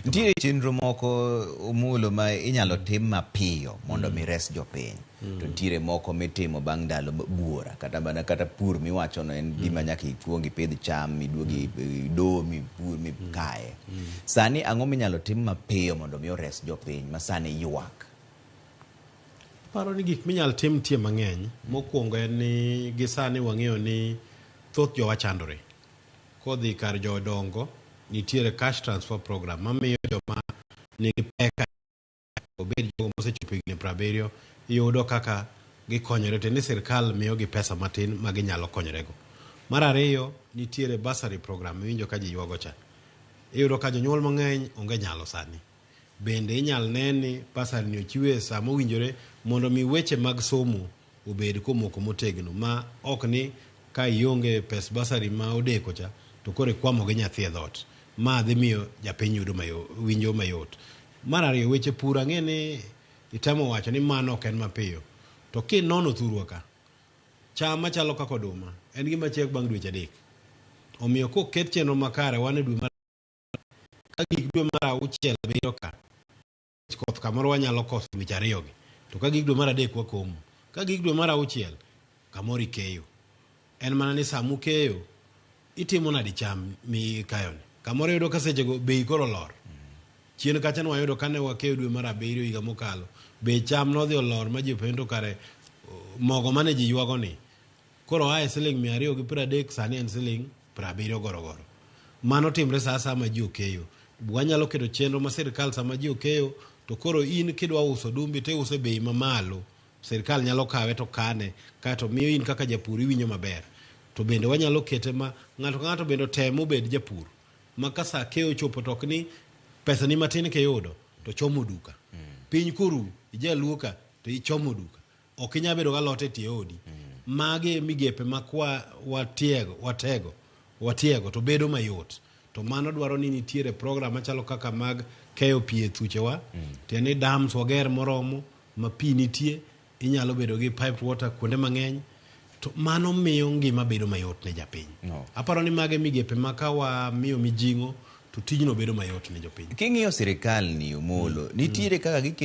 Nitiere chenro moko Omulo ma inyalo tim mapiyo mondo mi res jopiny. To nitiere moko mitimo bang' ndalo buora kata mana kata pur miwachono en gima nyaka ikuong ipidh cham iduog ido mipur mikaye. Sani ang'o minyalo tim mapiyo mondo mi ores jopiny ma sani ywak? Aparo ni gik minyalo tim nitie mang'eny. Mokwongo en ni gi sani wang'eyo ni thoth jowa chandore. Kodhi kar jodongo, nitiere cash transfer program mamiyo joma nigi pek obed jogo mosechopo higni 70 yudo kaka gikonyore to ni sirkal miyogi pesa matin ma ginyalo konyorego. Mar ariyo, nitiere bursary program miwinjo ka ji ywago cha. Iyudo ka jonyuol mang'eny onge nyalo sani. Bende inyal ne ni bursary ni ochiwe e saa mowinjore mondo mi weche mag somo obed komoko motegno ma ok ni ka ionge pes bursary ma odeko cha to koro ikwamo gi nyathi e dhoot. Ma dhi miyo japiny yudo mayo, winjo mayot. Mar ariyo, weche pur ang'e ni itemo wacho ni mano ok en mapiyo. To kinono thurwa ka, cham machalo kaka oduma en gima chiek bang' dweche 3. Omiyo koket chenro makare wan e dwe mar ka gik dwe mar 6 7 ka koth kamoro wanyalo koso dweche 2 gi. To ka gik dwe mar 3 wakomo. Ka gik dwe mar 6 kamoro ikeyo. En mana ni sama ukeyo itimo nade cham mikayoni? Kamoro iyudo ka sechego bei koro olor. Chien kacha ne wayudo kane wakeyo dwe mar 7 higa mokalo, bei cham nodhi olor ma ji openjo to kare mogo mane ji ywago ni koro oa e siling 230 sani en siling 70 gorogoro. Mano timre sa asaya ma ji okeyo. Wanyalo keto chenro ma sirkal sama ji okeyo to koro in kidwa uso odumbi to iuso e bei mamalo. Sirkal nyalo kawe to kane kaeto miyo in kaka japur iwinjo maber. To bende wanyalo kete ma ng'ato ka ng'ato bende otem obed japur ma ka saa keyo ochopo to ok ni pesa ni matin kiyudo to chomo duka. Piny koru ijaluo ka to ichomo duka. Ok inyal bedo galot e tie odi. Magi e migepe ma kwa watiego, watego, watiego to bedo mayot. To mano dwaro ni nitiere program machalo kaka mag keyo pi e thuchewa. Tiende ni dams wager moromo ma pi nitie, inyalo bedo gi piped water kuonde mang'eny. To mano miyo ngima bedo mayot ne japiny. No. Aparo ni mago e migepe ma ka wamiyo mijing'o to tijno bedo mayot ne jopiny. King'iyo sirikal ni Omolo, nitiere kaka giketo